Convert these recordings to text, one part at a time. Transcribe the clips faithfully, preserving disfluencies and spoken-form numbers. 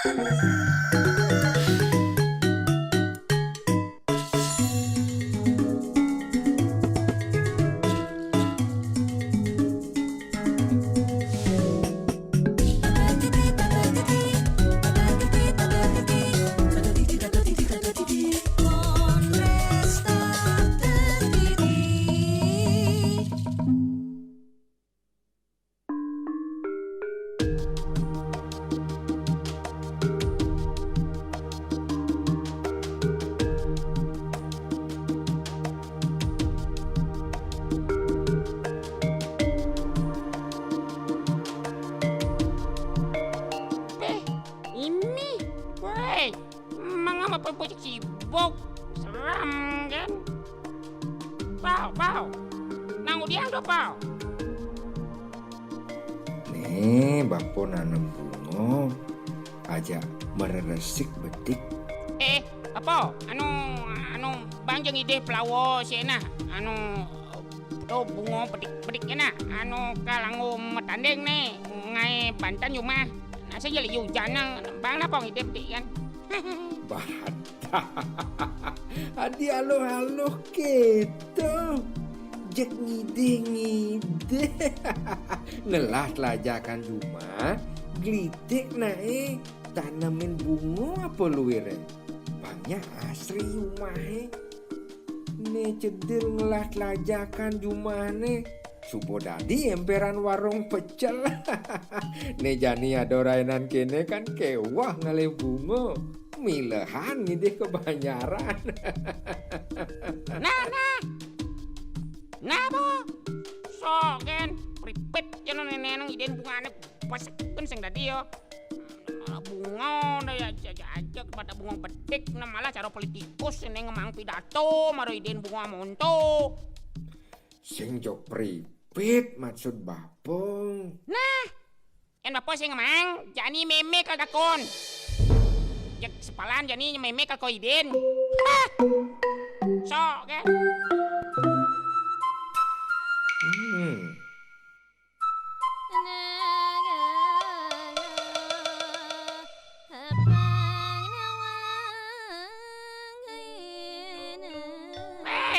Eh, ini, woi, mangapa pun bocah sibuk? Seram kan? Pau, pau. Nang udiang tu, pau. Nih, Bapa nanem bunga, ajak mereresik bedik. Eh, apa? Anu, anu, bang jeng idih pelawa sih nah. Anu, tu bunga bedik-bedik nah. Anu, kalanggo matanding nih, ngaé banten jumah. Nah, saya jadi hujan nang, bang napa ngidih bedik kan? Bahat. Adi aluh-aluh kéto. Jeg ngidih-ngidih. Ngelah telajakan jumah, gelitik naé tanemin bunga apa luiré. Pangnya asri jumahé. Né cedil ngelah telajakan jumahné. Suba dadi emperan warung pecel. Né jani ada rainan kéné kan kéweh ngalih bunga. Milehan ngidih kabanjaran. Nah, nah. Nah, apa? Sok, kan. Pripit ya, no, nenek nang idén bungané. Pas kan sing dadi ya. Bunga, no, ya, aja, aja, pada bunga bedik, nah, malah cara politikus ini ngemang pidato, maro idén bunga monto. Sing jok pripit maksud Bapa? Nah, yén Bapa sing ngemang, jani mémé kal dakon. Jeg sepalan jani mémé kal ko idén. Hah. Sok, kan. Hmm.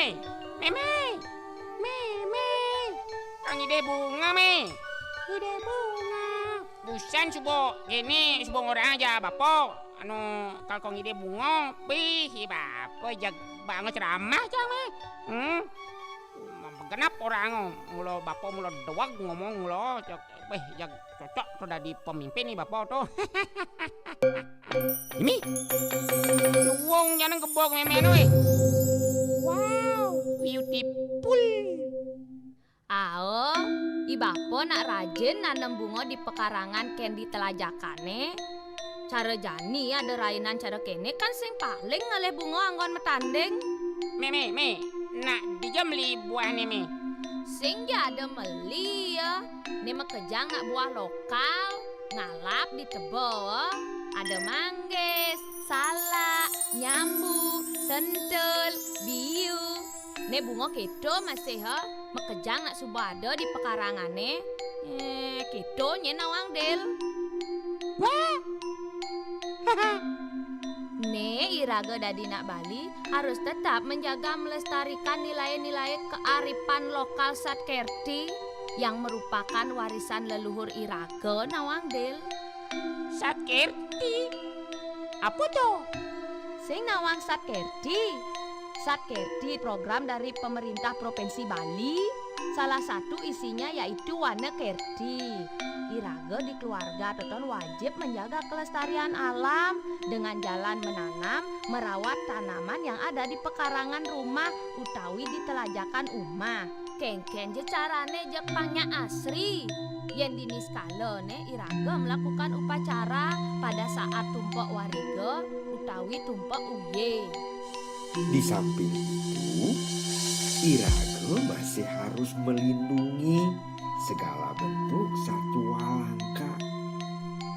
Mémé, mémé, mémé. Kang idih bunga, mé. Idih bunga. Busan suba kéné, suba ngorahang ajak Bapa. Anu, kal ko ngidih bunga, pih, i Bapa jag banget ceramah, cang, mé. Hmm. Genep orang, mula Bapa mula deweg ngomong mula, cak, wéh, jag cocok to dadi pemimpin ni Bapa to. Ini? Luwung nyaneng kebon mémé anu, wéh. Wow, beautiful. Ao, i Bapa nak rajin nanem bunga di pekarangan kén di telajakané. Cara jani ada rainan cara kéné kan sing paling ngalih bunga anggon matanding. Mé, mé, mé, nak dija meli buahné, mé? Sing ja ada meli ya. Né makejang nak buah lokal, ngalap di teba. Ada manggis, salak, nyambu, tentul, biu. Né bunga kéto masih, ha? Makejang nak suba ada di pekarangané. Eh, kéto nyén nawang, Dil. Wah. Né iraga dadi nak Bali harus tetap menjaga melestarikan nilai-nilai kearifan lokal Sat Kerthi yang merupakan warisan leluhur iraga nawang, Dil. Sat Kerthi? Apa to? Sing nawang Sat Kerthi? Sat Kerthi program dari pemerintah Provinsi Bali. Salah satu isinya yaitu Wana Kerthi. Iraga di keluarga teton wajib menjaga kelestarian alam dengan jalan menanam, merawat tanaman yang ada di pekarangan rumah utawi di telajakan umah. Kénkén ja carané jeg pang nyak asri. Yén dini sekalané iraga melakukan upacara pada saat tumpek wariga utawi tumpek uye. Di samping itu, iraga masih harus melindungi segala bentuk satwa langka.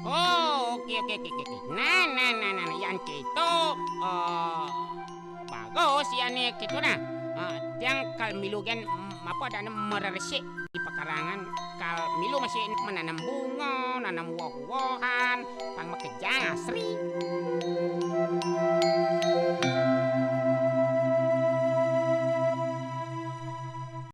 Oh, oke, oke, oke, oke. Nah, nah, nah, nah, nah, yan kéto, eh, bagus, yan né kéto, nah. Eh, tiang kal milu gén, mm, apa adané, mereresik di pekarangan, kal milu masih menanam bunga, nanam buah-buahan,